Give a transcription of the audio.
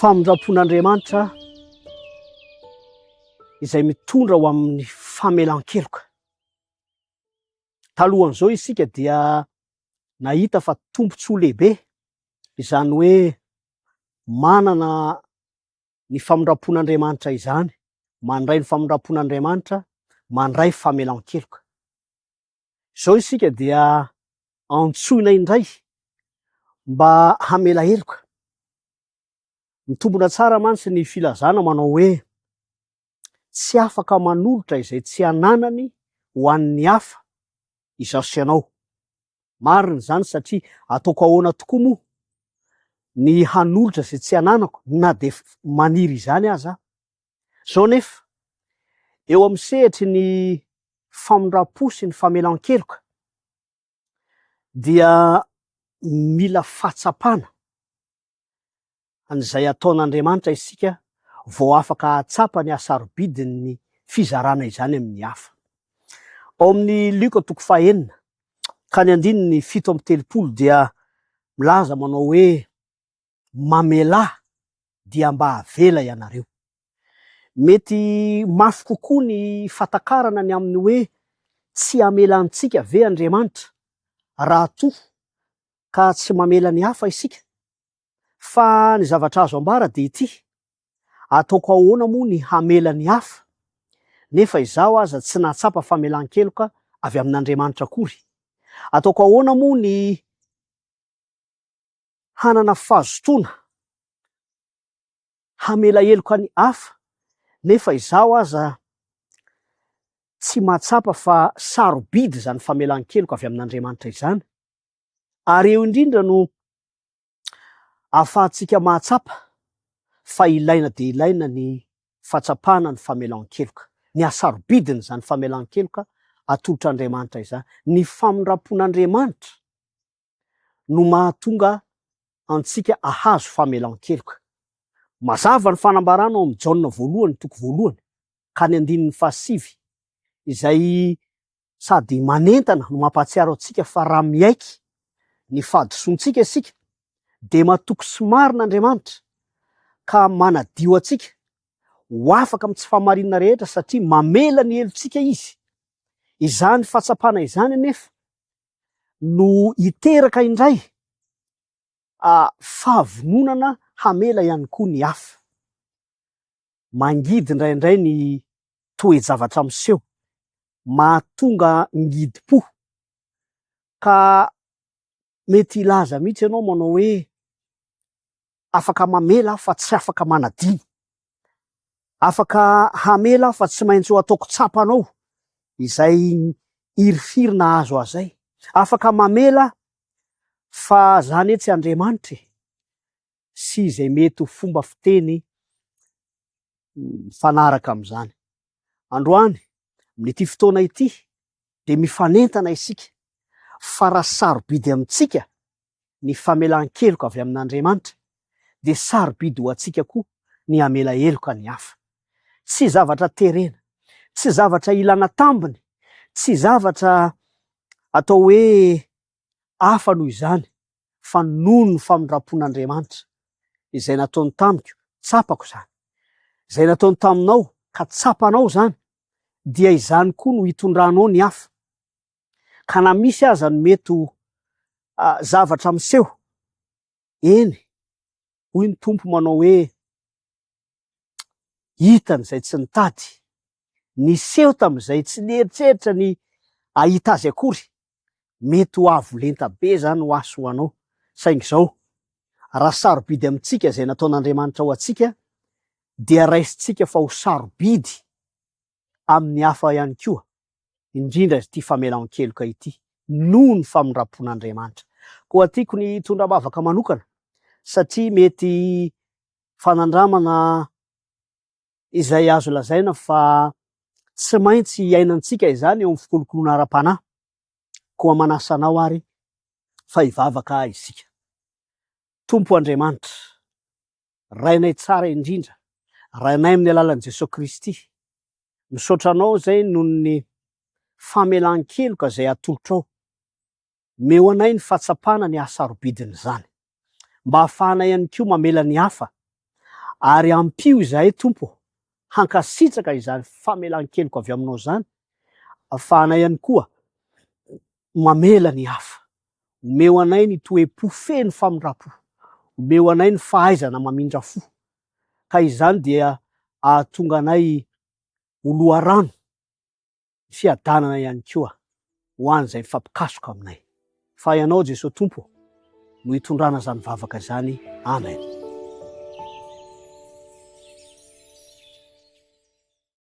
Famindram-pon'Andriamanitra izay mitondra ho amin'ny famelan-keloka. Talohan'izao isika dia nahita fa tombontsoa lehibe izany hoe manana ny famindram-pon'Andriamanitra izany, mandray ny famindram-pon'Andriamanitra, mandray famelan-keloka. Izao isika dia antsoina indray mba hamela heloka. Mitombina tsara mantsy ny filazana manao hoe tsy afaka manolotra izay tsy ananany ho an'ny hafa izaho sy ianao. Marina izany satria ataoko ahoana tokoa moa ny hanolotra izay tsy ananako na dia maniry izany aza aho. Izao nefa, eo amin'ny sehatry ny famindram-po sy ny famelan-keloka dia mila fahatsapana an'izay ataon'Andriamanitra isika vao afaka hahatsapa ny hasarobidin'ny fizarana izany amin'ny hafa. Ao amin'ny Lioka toko fahenina ka ny andininy 37 dia milaza manao hoe mamelà dia mba havela ianareo. Mety mafy kokoa ny fahatakarana ny amin'ny hoe tsy hamela antsika ve Andriamanitra raha toa ka tsy mamela ny hafa isika? Fa ny zavatra azo ambara dia ity, ataoko ahoana moa ny hamela ny hafa nefa izaho aza tsy nahatsapa famelan-keloka avy amin'Andriamanitra akory? Ataoko ahoana moa ny hanana fahazotoana hamela heloka ny hafa nefa izaho aza tsy mahatsapa fa sarobidy izany famelan-keloka avy amin'Andriamanitra izany? Ary eo indrindra no ahafahantsika mahatsapa fa ilaina dia ilaina ny fahatsapana ny famelan-keloka, ny hasarobidin'izany famelan-keloka atolotr'Andriamanitra izany, ny famindram-pon'Andriamanitra no mahatonga antsika hahazo famelan-keloka. Mazava ny fanambarana ao amin'ny Jaona voalohany toko voalohany ka ny andininy fahasivy izay sady manentana no mampahatsiaro antsika fa raha miaiky ny fahadisoantsika isika dia matoky sy marina Andriamanitra ka manadio antsika ho afaka amin'ny tsy fahamarinana rehetra satria mamela ny helotsika Izy. Izany fahatsapana izany anefa no hiteraka indray fahavononana hamela ihany koa ny hafa. Mangidy indraindray ny toe-javatra miseho, mahatonga ngidim-po, ka mety hilaza mihitsy ianao manao hoe afaka mamela aho fa tsy afaka manadino, afaka hamela aho fa tsy maintsy ho ataoko tsapanao izay hirifiry nahazo ahy izay, afaka mamela aho fa za anie tsy Andriamanitra e! sy izay mety ho fomba fiteny mifanaraka amin'izany. Androany, amin'ity fotoana ity, dia mifanentana isika fa raha sarobidy amintsika ny famelan-keloka avy amin'Andriamanitra, dia sarobidy ho antsika koa ny hamela heloka ny hafa. Tsy zavatra terena, tsy zavatra ilana tambiny, tsy zavatra atao hoe hafa noho izany fa noho ny famindram-pon'Andriamanitra izay nataony tamiko, tsapako izany, izay nataony taminao ka tsapanao izany, dia izany koa no hitondranao ny hafa. Ka na misy aza ny mety ho zavatra miseho, eny, hoy ny Tompo manao hoe, Hitany izay tsy nitady, niseho tamin'izay tsy nieritreritra ny hahita azy akory. Mety ho avo lenta be izany ho ahy sy ho anao, saingy izao, raha sarobidy amintsika izay nataon'Andriamanitra ho antsika, dia raisintsika fa ho sarobidy amin'ny hafa ihany koa, indrindra ity famelan-keloka ity, noho ny famindram-pon'Andriamanitra. Koa tiako ny hitondra am-bavaka manokana, satria mety fanandramana izay azo lazaina fa tsy maintsy iainantsika izany eo amin'ny fikolokoloana ara-panahy. Koa manasa anao ary fa hivavaka isika. Tompo Andriamanitra, Rainay tsara indrindra, Rainay amin'ny alalan'i Jesoa Kristy, misaotra Anao izay noho ny famelan-keloka izay atolotrao Omeo anay ny fahatsapana ny hasarobidin'izany, mba hahafahanay ihany koa mamela ny hafa, Ary ampio izahay Tompo ô, hankasitraka izany famelan-keloka avy aminao izany, afahanay ihany koa mamela ny hafa. Omeo anay ny toe-po feno famindram-po. Omeo anay ny fahaizana mamindra fo. Ka izany dia ahatonga anay ho loharano fiadanana ihany koa ho an'izay mifampikasoka aminay. Fa Ianao Jesoa Tompo no itondrana izany vavaka izany. Amen.